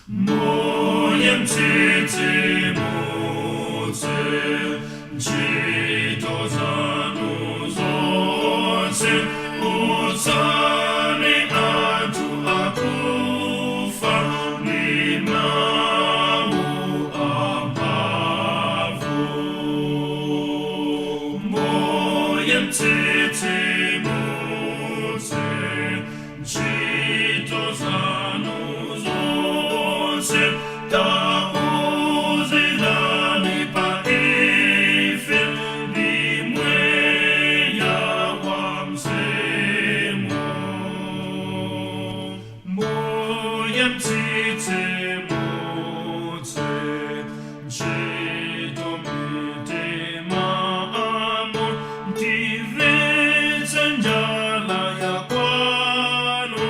Mbuye mtsitsimutse, ntchito zanu zonse, utsani anthu akufa ndi mawu amphamvu. Mbuye mtsitsimutse, ntchito zanu zonse, tauzirani pa ife ndi mweya wa mzimu. Mbuye mtsitsimutse, ntchito m'mitimamo, timvetse njala ya kwanu,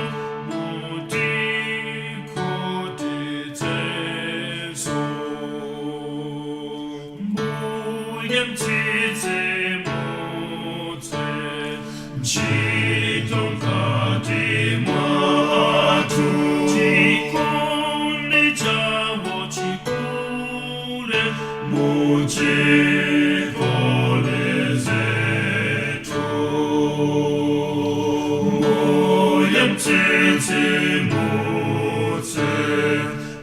mutikhutitsenso. Mbuye mtsitsimutse, ntchito mkati mwathu, chikondi chawo chikule, muchikolezetu. Mbuye mtsitsimutse,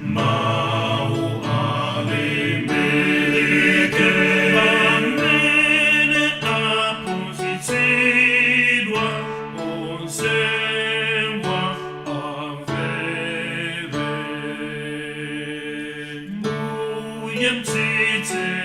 mawu alimbike, pamene aphunzitsidwa onsewa amvere. Mbuye mtsitsimutse.